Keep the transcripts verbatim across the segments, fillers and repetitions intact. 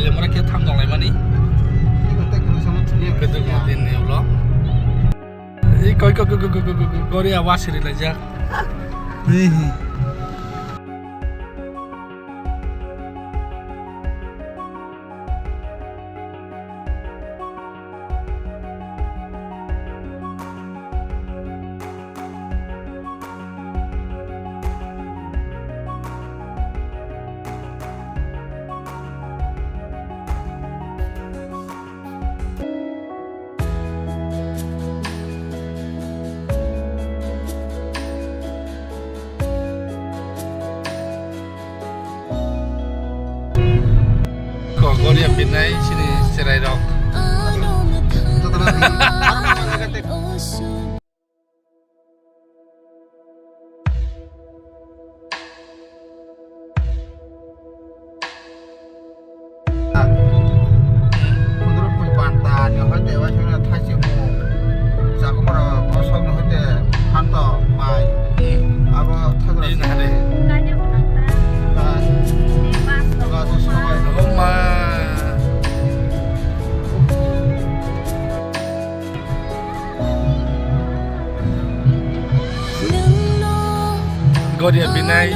Lemora khe tham dong lai mani. Keduk din ni ulo. Ei koi koi koi koi koi koi koi koi gori awas ri lai jak. Hihi. Kok gori ya pinai sini cherai rok. Khudruk pui panta ni hoite waisana thaisi mung. Chakumara bosok ni hoite phanto mai. Abo thagra sini. Goria binai.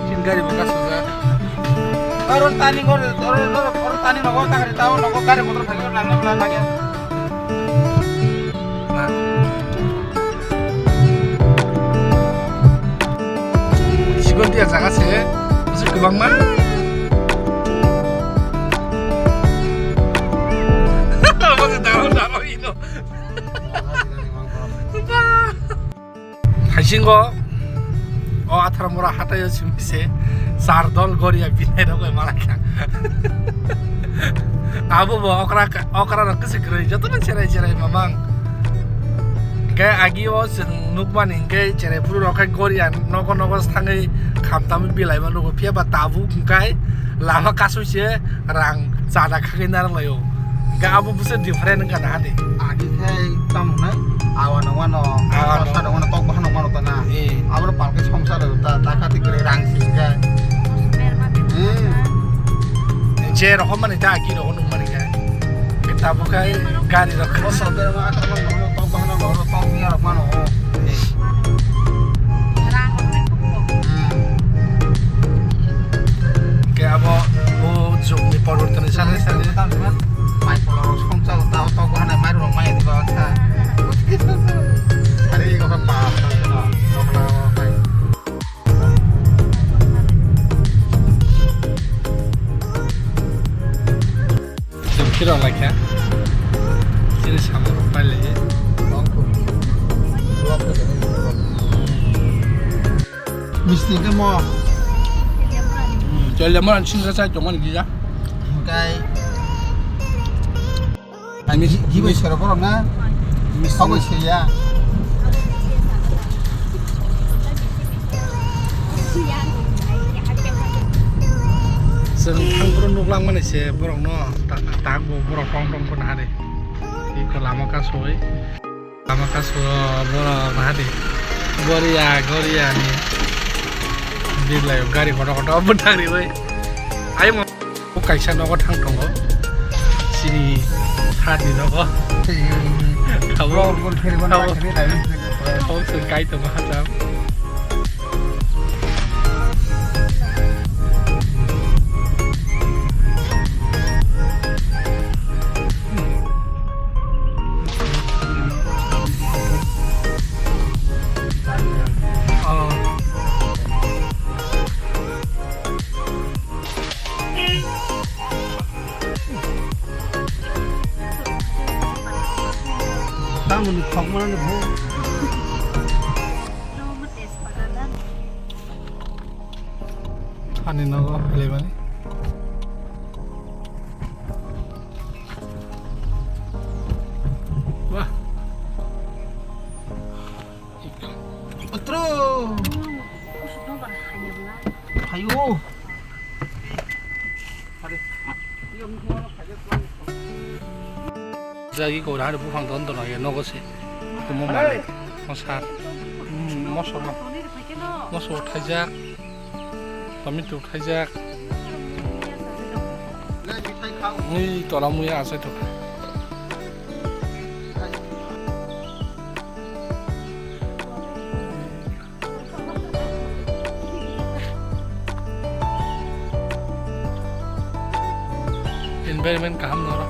Chin gari bo kasujak. Oro tani gor, oro, oro, oro tani nogo takari tao nogo gari motor phai gor nang nang lagi. Sikon tiya jaga se, bisi kwbangma. Omo se daro, daro ino. Haisingo o Atharamura hataio simi se char dol goria binai rok bai malakha. Abo bo okra, okra rok kisi kwrwi jotono cherai cherai mamang. Hingke agi o chwng nukmani hingke cherai phuru rok khe goria nogo nogo thangwi khamtami bilai ma nugo, phiya ba tabuk hingkai lama kasui se rang chada khagwi narwk laio. Hingke abo bwswk different wngkha na hani. Agi khe tamo hwnwi awa nungmano, awa nung- sa nungmano, tok bahan nungmano ta na. Eh. Abo palke songsa rw ta, ta kati kwrwi rang si hingke. Hmm. Je rohom mani ta agi rohom nungmani khe. Tabuk khai gari rok. Moso berma akhar mang nono tong bahana nono tong biya rok mano. Hmm. Ke abo o jugni porbortoni sale sale. Mai polo rok songcha ta tong bahana mai rok mai diba kha. Hari ko pa. Chwng phirok laikha. Chini samung rok pai lai. Misti khe mo. Hmm, chole mo, singra chai tongmani gija. Hingkai. Ani hi-, hibai sero borok na? Misti. Habo se ya. Chwng thangphuru nuklangmani se borokno ta-, tak bo borok tong tong phano hari. Iko lama kasui. Lama kasui borok hari. Goria, goria ni. Biglai gari kotor kotor bwthang riwi. Ayung. O kaisa nogo thang tongo. Chini thani nogo. Abo, abo, abo chwng kai tongo hacham. Oh. Tamoni khokmani bo. Ani nogo pelaimani. Wah. Otro. Hayo. Jagi ko hari buphang don don ya nogo se. Kumo male. Mosar. Hmm, mosor. Moso thaijak, tomato thaijak. Ni tola muya asai thok. Environment kaham noro.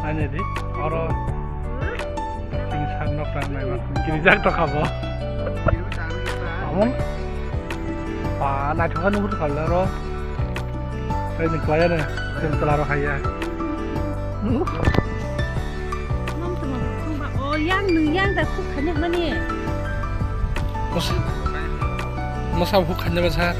Ani di, oro. Chini sak nok tang nai ma. Chini jak to khabo. Amon. Pa, nai thok nuhur khala ro. Tei ni kwaya ne. Tem tala ro khaya. Mom tamo khumba. O yang nu yang da khuk khanya mani. Masa. Masa khuk khanya ba sa.